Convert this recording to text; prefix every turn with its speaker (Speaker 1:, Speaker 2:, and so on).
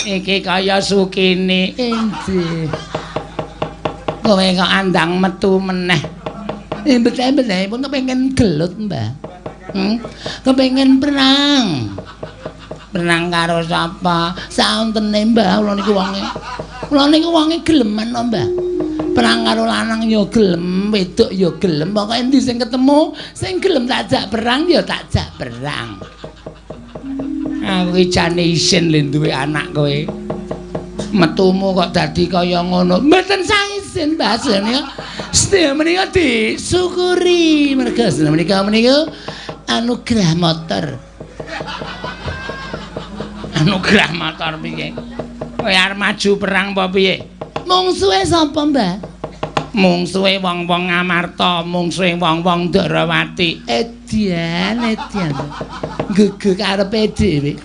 Speaker 1: Iki kaya Sukini. Inggih. Kowe kok andang metu meneh. Mbah-mbah pun kepengin gelut, Mbah. Kepengin perang. Perang karo sapa? Saontene, Mbah, kula niku wonge. Kula niku wonge geleman to, Mbah. Perang karo lanang ya gelem, wedok ya gelem. Pokoke endi sing ketemu, sing gelem tak jak perang ya tak jak perang. Aku iki jane isin le duwe anak kowe. Metumu kok dadi kaya ngono. Mboten saisin, Mbah. Menika sedaya menika disyukuri merga sedaya menika menika anugerah motor. Anugerah motor piye? Kowe arep maju perang apa piye? Mungsuhe sapa, Mbah? Mungsuhe wong-wong Amarta, mungsuhe wong-wong Darawati. Edian, edian. Gugu karepe dhewe.